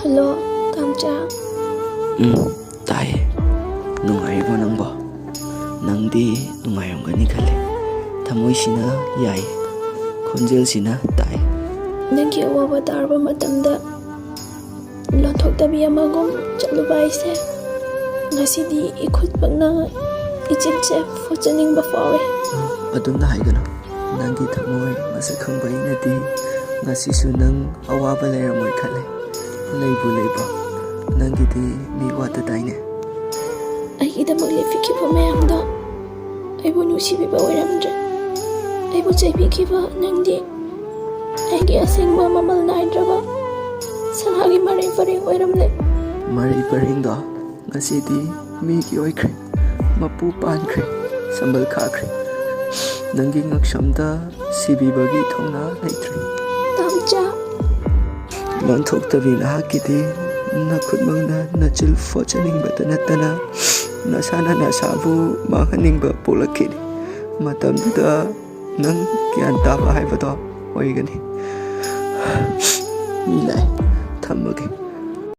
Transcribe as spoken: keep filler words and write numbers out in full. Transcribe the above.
Hello, ꯇꯥꯝꯆꯥ꯫ ꯎꯝ, ꯇꯥꯏꯌꯦ꯫ ꯅꯨꯡꯉꯥꯏꯔꯤꯕꯣ ꯅꯪꯕꯣ? ꯅꯪꯗꯤ ꯅꯨꯡꯉꯥꯏꯔꯝꯒꯅꯤ ꯈꯜꯂꯦ꯫ ꯊꯃꯣꯏꯁꯤꯅ ꯌꯥꯏ, ꯈꯣꯟꯖꯦꯜꯁꯤꯅ ꯇꯥꯏ꯫ ꯅꯪꯒꯤ ꯑꯋꯥꯕ ꯇꯥꯔꯕ ꯃꯇꯝꯗ ꯂꯣꯟꯊꯣꯛꯇꯕꯤ ꯑꯃꯒꯨꯝ ꯆꯠꯂꯨꯕ ꯑꯩꯁꯦ ꯉꯁꯤꯗꯤ ꯏꯈꯨꯠꯃꯛꯅ ꯏꯆꯤꯜꯁꯦ ꯐꯣꯠꯆꯅꯤꯡꯕ ꯐꯥꯎꯔꯦ꯫ ꯑꯗꯨꯝꯅ ꯍꯥꯏꯒꯅꯨ꯫ ꯅꯪꯒꯤ ꯊꯃꯣꯏ ꯃꯁꯛ ꯈꯪꯕ ꯑꯩꯅꯗꯤ ꯉꯁꯤꯁꯨ ꯅꯪ ꯑꯋꯥꯕ ꯂꯩꯔꯝꯃꯣꯏ ꯈꯜꯂꯦ꯫ ꯂꯩꯕꯨ ꯂꯩꯕ, ꯅꯪꯒꯤꯗꯤ ꯃꯤ ꯋꯥꯠꯇꯗꯥꯏꯅꯦ? ꯑꯩꯒꯤꯗꯃꯛ ꯂꯦꯞꯄꯤꯈꯤꯕ ꯃꯌꯥꯝꯗꯣ ꯑꯩꯕꯨ ꯅꯨꯡꯁꯤꯕꯤꯕ ꯑꯣꯏꯔꯝꯗ꯭ꯔꯦ꯫ ꯑꯩꯕꯨ ꯆꯩꯕꯤꯈꯤꯕ ꯅꯪꯗꯤ ꯑꯩꯒꯤ ꯑꯁꯦꯡꯕ ꯃꯃꯜ ꯅꯥꯏꯗ꯭ꯔꯕ ꯁꯅꯥꯒꯤ ꯃꯔꯩ ꯄꯔꯦꯡ ꯑꯣꯏꯔꯝꯂꯦ꯫ ꯃꯔꯩ ꯄꯔꯦꯡꯗꯣ ꯉꯁꯤꯗꯤ ꯃꯤꯒꯤ ꯑꯣꯏꯈ꯭ꯔꯦ, ꯃꯄꯨ ꯄꯥꯟꯈ꯭ꯔꯦ, ꯁꯝꯕꯜ ꯈꯥꯈ꯭ꯔꯦ꯫ ꯅꯪꯒꯤ ꯉꯛꯁꯝꯗ ꯁꯤꯕꯤꯕꯒꯤ ꯊꯧꯅꯥ ꯂꯩꯇ꯭ꯔꯦ꯫ ꯇꯥꯝꯆꯥ꯫ ꯂꯣꯟꯊꯣꯛꯇꯕꯤ ꯅꯍꯥꯛꯀꯤꯗꯤ ꯅꯈꯨꯠꯃꯛꯅ ꯅꯆꯤꯜ ꯐꯣꯠꯆꯅꯤꯡꯕꯇ ꯅꯠꯇꯅ ꯅꯁꯥꯅ ꯅꯁꯥꯕꯨ ꯃꯥꯡꯍꯟꯅꯤꯡꯕ ꯄꯣꯛꯂꯛꯈꯤꯅꯤ꯫ ꯃꯇꯝꯗꯨꯗ ꯅꯪ ꯒ꯭ꯌꯥꯟ ꯇꯥꯕ ꯍꯥꯏꯕꯗꯣ ꯑꯣꯏꯒꯅꯤ꯫ ꯃꯤ ꯂꯥꯛꯑꯦ, ꯊꯝꯃꯒꯦ꯫